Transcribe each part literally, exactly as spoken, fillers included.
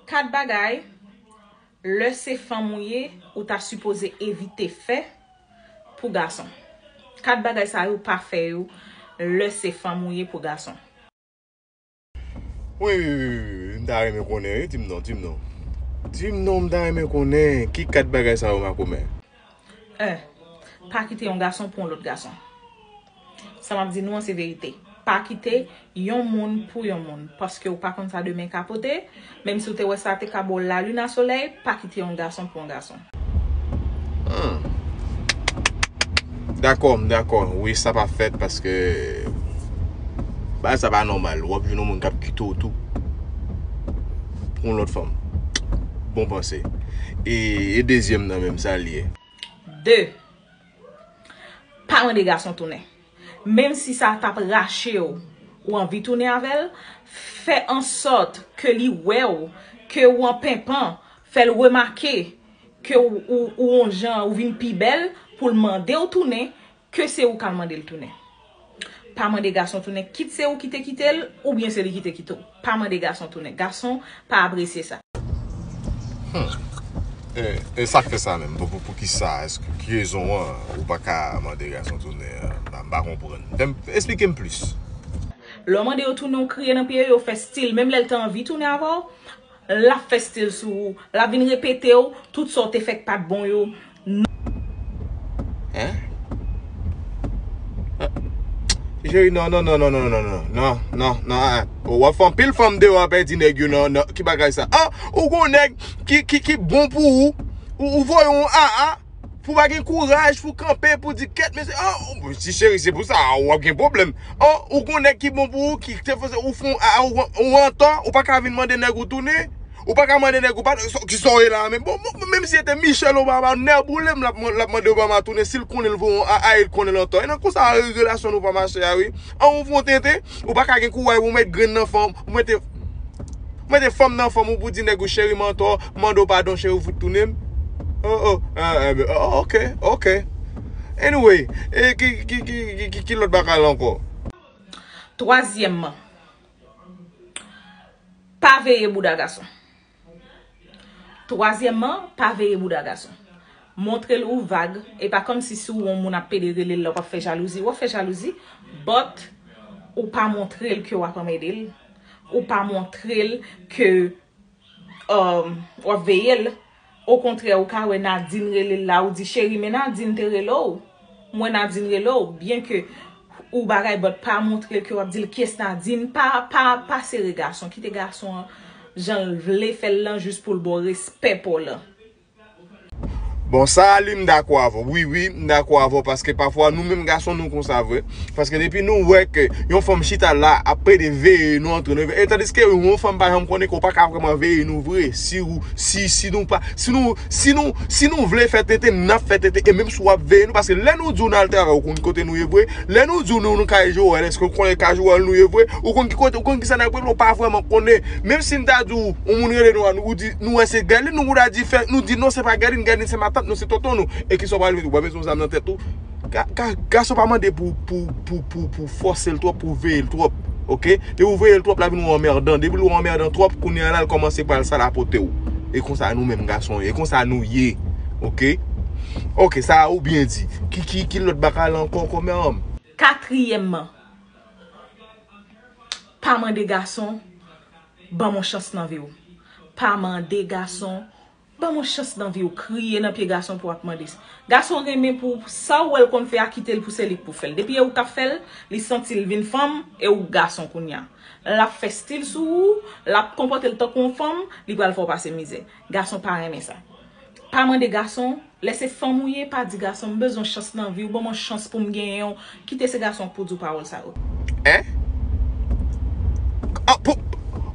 Kat bagay, lè se fanm ou ye, ou ta sipoze evite fè pou gason. Kat bagay sa yo pa fè yo lè se fanm ou ye pou gason. Wi, wi, wi, wi, wi, m ta renmen konnen, wi, di m non, di m non. Di m non, m ta renmen konnen, ki kat bagay sa yo makomè? En, pa kite yon gason pou yon lòt gason. Sa m ap di nou an se verite. Pa kite yon moun pou yon moun. Paske ou pa konn sa demen ka pote. Menm si w te wè sa te ka ba w lalin a solèy, pa kite yon gason pou yon gason. Hmm. Dakò, m dakò. Wi, sa pa fèt paske bagay sa pa nòmal. W ap jwenn yon moun k ap kite w tou pou yon lòt fanm. Bon panse. E, e dezyèm nan menm, sa l ye? De. Pa mande gason tounen. Menm si sa t ap rache w, ou anvi tounen avè l, fè ansòt ke li wè w, ke ou an penpan, fè l remake ke ou, ou, ou on jan, ou vin pi bèl pou l mande w tounen, ke se ou k al mande l tounen. Pa mande gason tounen, kit se ou ki te kite l, oubyen se li ki te kite w. Pa mande gason tounen. Gason pa apresye sa. Hmm. E, e sa k fè sa menm? Pou, pou, pou ki sa? Èske ki rezon an ou pa ka mande gason tounen an? M pa, m pa konprann. Fè m, esplike m plis. Lè w mande yo tounen, w kriye nan pye yo, yo fè stil. Menm lè l te anvi tounen avè w, l ap fè stil sou ou. L ap vin repete w tout sa w te fè k pa t bon yo. Hein? Cheri, non, non, non, non, non, non, non, non, non, non, ah, ah. W ap fè anpil fanm deyò ap pèdi nèg yo nan, nan, ki bagay sa? Ah, ou gon nèg ki, ki, ki bon pou ou, ou, ou voye yon aa, pou pa gen kouraj, pou kanpe, pou di kèt, mesye, ah, ti cheri, se pou sa, ah, w ap gen pwoblèm. Ah, ou gon nèg ki bon pou ou, ki te fòse, ou fè yon aa, ou, ou antò, ou pa ka vin mande nèg ou tounen. Ou pa ka mande nèg ou pa, ki sa w ye la menm? Bon, bon, menm si se te Michelle Obama, nèboule m, l ap, l ap mande Obama tounen, si l konnen l voye yon aa, e l konnen l antò. E nan konsa relasyon nou pa mache a, wi. An, ou fè yon tenten, ou pa ka gen kouraj pou w mete grenn nan fanm, ou mete, ou mete fanm nan fanm ou pou di nèg ou, cheri, m antò, m mande w padon, cheri, ou fout tounen m. Oh, oh, ah, eh, oh, ok, ok. Anyway, e ki, ki, ki, ki, ki, ki lòt bagay la ankò? Twazyèmman, pa veye bouda gason. Twazyèmman, pa veye bouda gason. Montre l ou vag. E pa kòmsi si w wè yon moun ap pede rele l la, w ap fè jalouzi. W ap fè jalouzi, but ou pa montre l ke w ap anmède l. Ou pa montre l ke, um, w ap veye l. Okontrè, ou ka wè Nadine rele l la, ou di, cheri, men Nadine te rele w. M wè Nadine rele w, byen ke ou bagay, but pa montre l ke w ap di l, kyès Nadine, pa, pa, pa sere gason, kite gason an jan l vle fè l lan jis pou l ba w respè pa w lan. Bon, sa a li m dakò avè w. Wi, wi, m dakò avè w, paske pafwa nou menm gason nou konsa vre. Paske depi nou wè ke yon fanm chita la ap pede veye nou antre nou, e tandiske yon fanm pa janm konnen ke w pa ka vrèman veye nou vre. Si ou, si, si nou pa, si nou, si nou, si nou vle fè tenten, n ap fè tenten. E menm si w ap veye nou, paske lè nou di w n al travay, ou konn kote nou ye vre. Lè nou di w nou, nou kay Joel, èske ou konnen kay Joel nou ye vre? Ou konn ki kote, ou konn kisa n ap regle, ou pa vrèman konnen. Menm si n ta di w, yon moun rele nou a, nou di, nou wè se Guerline, nou ta di fè, nou di non, se pa Guerline, Guerline se matant nou, se tonton nou. E kisa w pral mete, w pa mete yon zam nan tèt ou? Ga-, ga-, gason pa mande pou, pou, pou, pou, pou fòse l twòp, pou veye l twòp. Oke? Depi w veye l twòp, l ap vin yon anmèdan. Depi l yon anmèdan twòp, kounye a la, l kòmanse pral salapote w. E konsa nou menm gason, e konsa nou ye. Oke? Oke, sa a ou byen di. Ki, ki, ki lòt bagay la ankò, kòmè an? Katriyèmman, pa mande gason, ban m yon chans nan vi w. Pa mande gason, ban m yon chans nan vi w. Kriye nan pye gason pou w ap mande. Gason renmen pou sa w wè l konn fè a, kite l pou se li k pou fè l. Depi e ou k ap fè l, li santi l vin fanm, e ou gason kounye a. L ap fè stil sou ou, l ap konpòte l tankou yon fanm, li pral fè w pase mizè. Gason pa renmen sa. Pa mande gason, lè se fanm ou ye, pa di gason, m bezwen chans nan vi w, ban m yon chans pou m genyen w. Kite se gason pou di w pawòl sa yo. Hein? Ah, pou,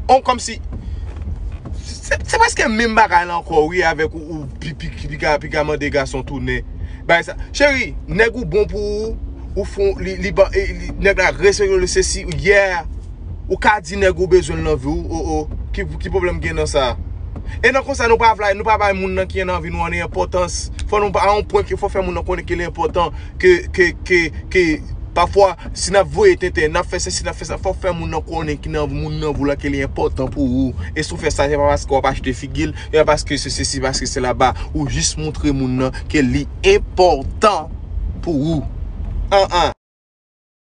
on kòmsi, se, se prèske menm bagay la ankò, wi, avèk ou, ou pi, pi, pi, pi ka, pi ka mande gason tounen. Bagay sa. Cheri, nèg ou bon pou ou, ou fon, li, li, ban- e, li, nèg la respekte w, li se si, yeah. Ou ka di nèg ou bezwen l nan vi w, o, o. Ki, ki pwoblèm gen nan sa? E nan konsa, nou pa vle, nou pa bay moun nan ki nan vi nou an enpòtans. Fò nou pa, a yon pwen ke fò fè moun nan konnen ke li enpòtan, ke, ke, ke, ke, Pafwa, si n ap voye tenten, n ap fè sesi, n ap fè sa, fò w fè moun nan konnen ki nan moun nan vou la ke li enpòtan pou ou. E si w fè sa, se pa paske w ap achte figi l, e pa paske se sesi, paske se la ba. Ou jis montre moun nan ke li enpòtan pou ou. An an,